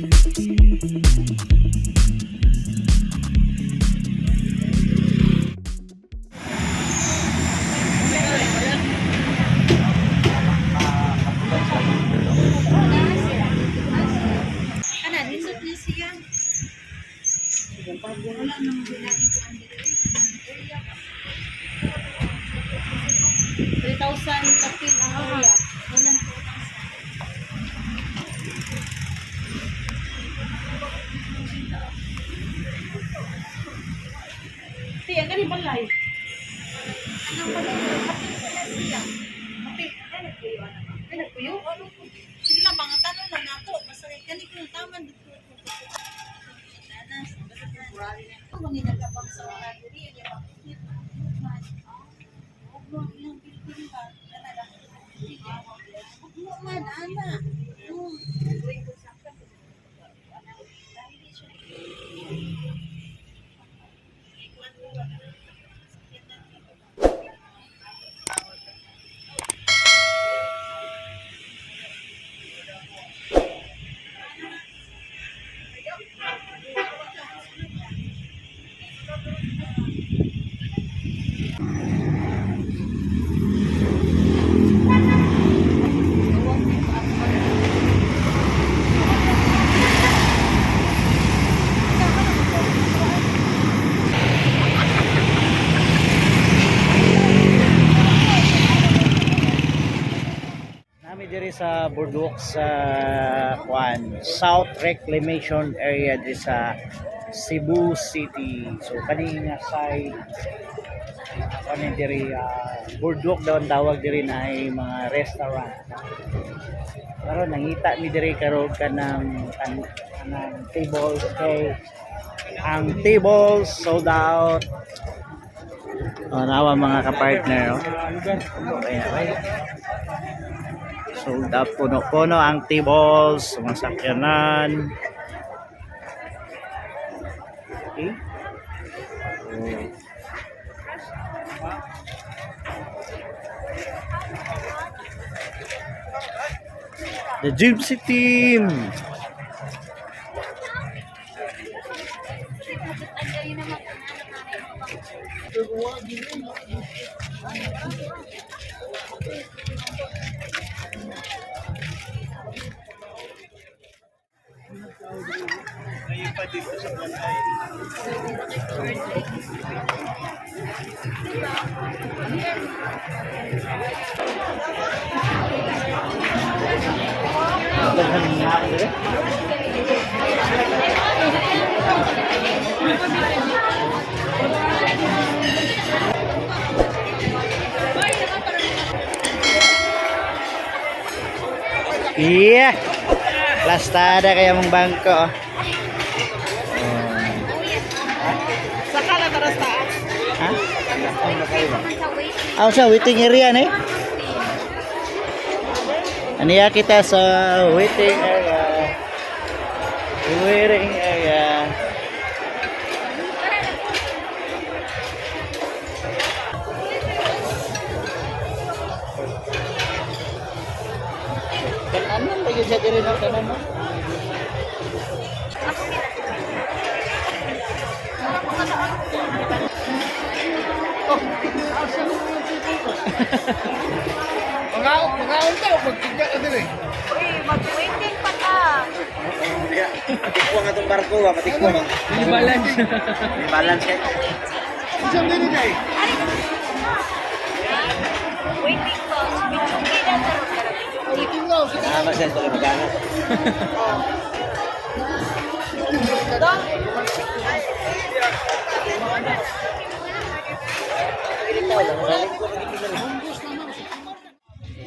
Ana, nindot ni siya. Wala nang ginagin ko ang diri. Area ba? 3,000 kapil ang area. Walang 2,000. Tiyan, kani balay. Anong balay? Kapil sila siya. Kapil. Ay, nagpuyo. Ano ba? Ay, nagpuyo? Sige lang, pangatano lang nato. Basta kay kani ko taman dito. Ano ni nagabang sa mga diri, ang yabang man. Huwag mo ang ilang building ba? Kanala. Huwag mo man, ana. Nami diri sa boardwalk sa Kwan, South Reclamation Area diri sa Cebu City. So kani nga side kani diri boardwalk daw ang tawag diri na ay mga restaurant. Pero nangita mi diri karon kanang kanang tables kay ang tables sold out. Oh, nawa mga kapartner, oh. Ayan, ayan. Sold out, puno-puno ang tables, mga sakyanan. Okay. Oh. The Gypsy Team! Daghan nga ako dire. Yeah. Plastada kaya mong bangko. Oh. Saka na taras taas. Ha? Ah, sa waiting area ni? Aniya kita sa waiting area. Waiting area. Kanan lagi siya diri no kanan no. Mga tayo, magtigda ka din eh. Uy, mag-waiting pa ka. Matikwa nga tong barko ba, matikwa. Ano balance. May balance kay. Isang din eh. Waiting pa. Bichuki na sa bichuki. Waiting lang. Sige. Tama siya ito magkano.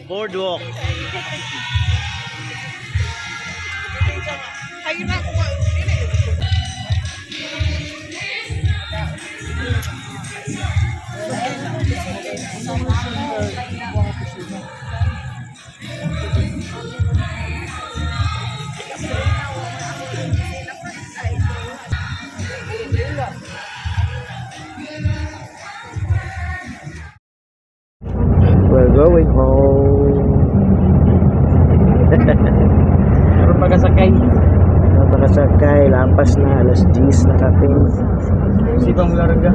Boardwalk. Ayun na, kung dili. We're going home. Karon pa kasakay. Ano Nakasakay, lampas na alas 10 na kapin. Sibang larga.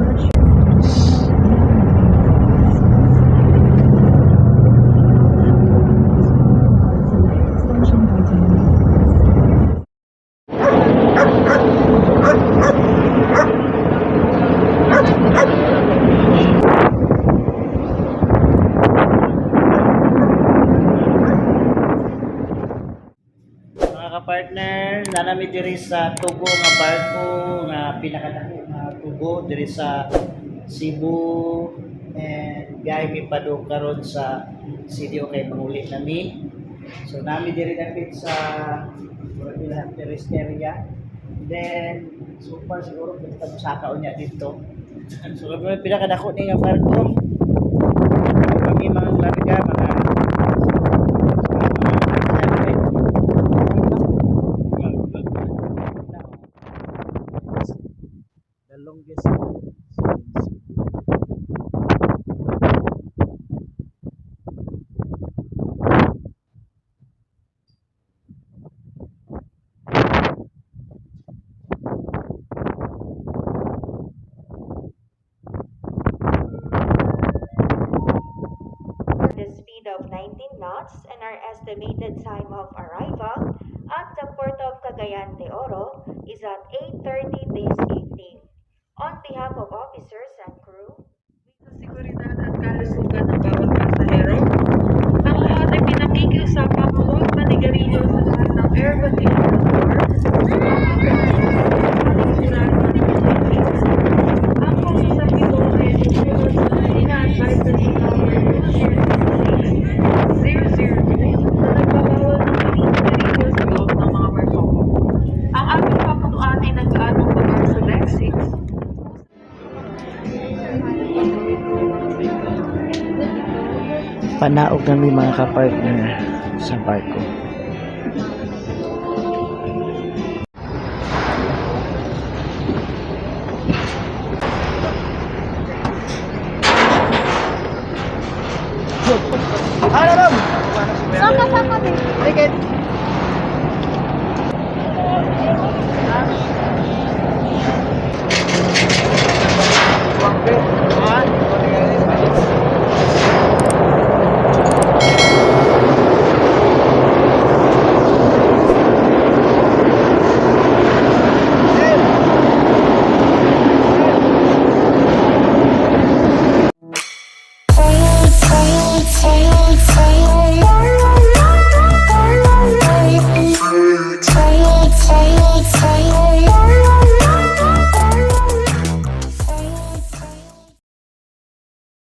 Mga kapartner, nanami diri sa tugo nga barko nga pinakadako nga tugo diri sa Cebu and biyahe mi padung karon sa CDO kay manguli nami. So nami diri dapit sa murag ilahan terrace area. Then so far siguro pwede ta mosaka unya dito. So kami pinakadako ni nga barko. Kami mga larga mga The longest in Cebu. The speed of 19 knots and our estimated time of arrival at the port of Cagayan de Oro is at 8:30 this evening. On behalf of officers and crew, Sa seguridad at kalusugan ng bawat pasahero, ang lahat ay pinakikiusapang huwag manigarilyo sa lahat ng air-conditioned floor, palikuran ng utilities. Ang kausapang ito ay susunod sa ina-advisory number 2060-002 na nagbabawal ng paninigarilyo sa loob ng mga barko. Ang aming papunuan ay naglaan ng lugar sa Deck 6. Panaog nami, mga kapartner, sa barko.